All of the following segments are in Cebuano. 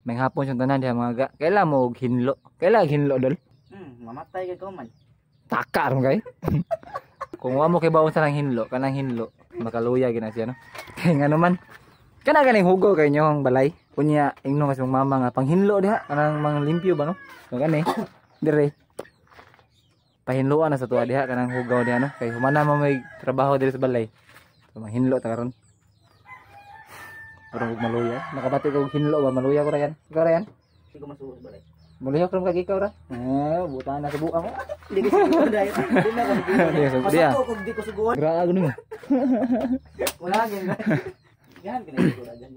May hapon siyang tanan diha mga ga. Kaila mo og hinlo. Kaila og hinlo dol. Mamatay kay ko man. Taka ron kay. Kung wa mo kay bawon sa nang hinlo, kanang hinlo, makaluya gina siya no. Kay ngano man. Kana ganing hugo kay inyong balay. Unya ingno kasi mong mama nga panghinlo diha kanang mga limpyo ba no. So kani dire. Pahinloan na sa tuwa diha kanang hugaw diha no. Kay humana mo may trabaho diri sa balay. So manghinlo ta karon. Parang og maluya. Nakabati ko og hinlo ba maluya ko ra yan. Ikaw ra yan? Hindi ko masuot balay. Maluya ko ra kag ikaw ra. Eh, buta na sa buang ko. Hindi ko suguan dahil. Hindi na ko suguan. Di ka suguan. Masuko kung di ko suguan. Grabe nimo. Wala gyud. Gahan ka na suguan dyan.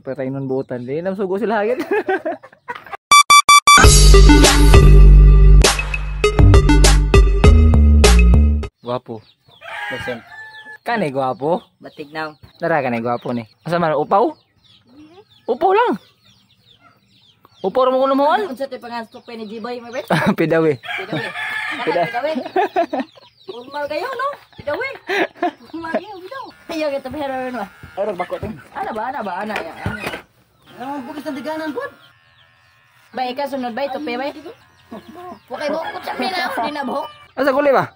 Patay nun buutan. Di nam sugo sila agad. Gwapo. Basen. Kani gwapo. Batig now. Nara kani gwapo ni. Asa man upaw? Upaw lang. Upaw ra mo kuno moon. Unsa tay pangalan sa ni Jiboy, my bet? Pidawi. Pidawi. Pidawi. Formal kayo no? Pidawi. Formal kayo, pidaw. Ayaw kita pero no. Ay rag bako ting. Ana ba, ana ba, ana ya. Ano bugis ng diganan pod? Bay ka sunod bay tope bay. Wakay buhok ko sa pila, di na buhok. Asa guli ba?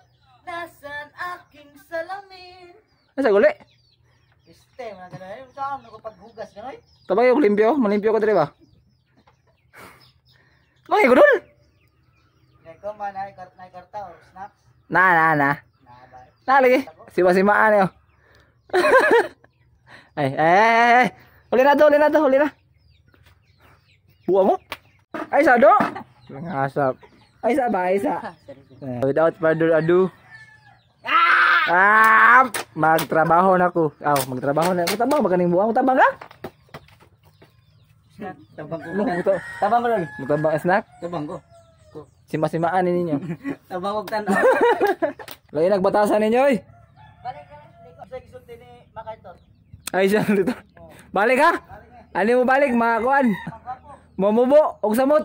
Nasaan aking salamin? Asa guli? Este, mga ganun. Saan ako paghugas ganoy? Tabay og limpyo, malimpyo ko dire ba? Mga gudol. Kay ko man ay kart na karta or snacks. Na na na. Na bay. Na lagi. Siwa-simaan yo. Ay, ay, ay, ay. Huli na to, huli na to, huli na. Buwa mo. Ay, sado. Mga asap. Ay, sa ba, ay sa. Without further ado. Ah! Magtrabaho na ko. Aw, magtrabaho na. Magtrabaho ba kaning buwa? Magtabang ka? Tabang ko. Tabang ko lang. Magtabang snack? Tabang ko. Sima-simaan ninyo. Tabang og tan-aw. Lagi nagbatasan ninyo, oy. Balik ka. Sa gisulti ni MacArthur. Ay, siya dito. Balik ha? Ano mo balik, mga kuan? Mamubo, og samot.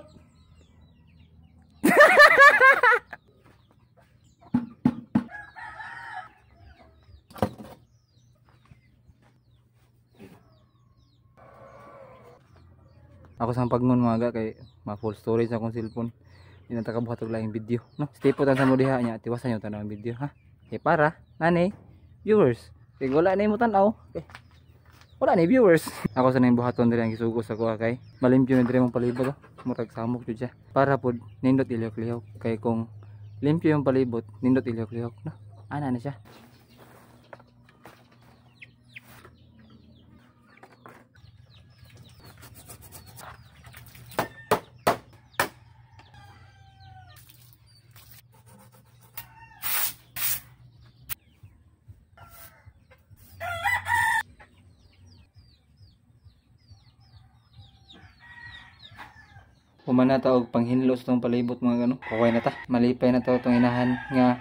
Ako sa pagnon mga ga kay ma full storage akong cellphone. Di na takabuhat og laing video, no? Stay po tan sa mo diha nya, tiwasan nyo tan ang video ha. Kay para nani viewers. Kay wala na mo tan-aw. Kay wala ni viewers. Ako sa nang buhaton diri ang gisugo sa kuha kay malimpyo na diri mong palibot. Oh. Murag samok jud siya. Para pod nindot ilihok-lihok kay kung limpyo yung palibot, nindot ilihok-lihok, no? Ana na siya. Humana ta og panghinlo sa tong palibot mga gano. Okay na ta. Malipay na to tong inahan nga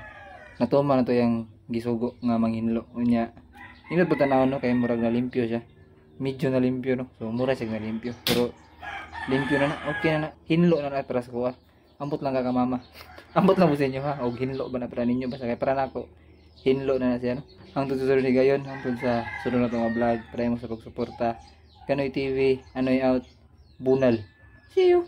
natuma na to yang gisugo nga manghinlo. Unya nindot po tan-awon no kay murag nalimpyo siya. Medyo nalimpyo no. So mura siya nalimpyo pero limpyo na na. Okay na na. Hinlo na na para sa kuha. Ambot lang ka ka mama. Ambot lang po sa inyo ha. Og hinlo ba na para ninyo basta kay para nako. Hinlo na na siya no. Ang tutusunod ni gayon hangtod sa sunod na tong vlog. Pray mo sa pagsuporta. Kanoy TV, Anoy out, Bunal. See you.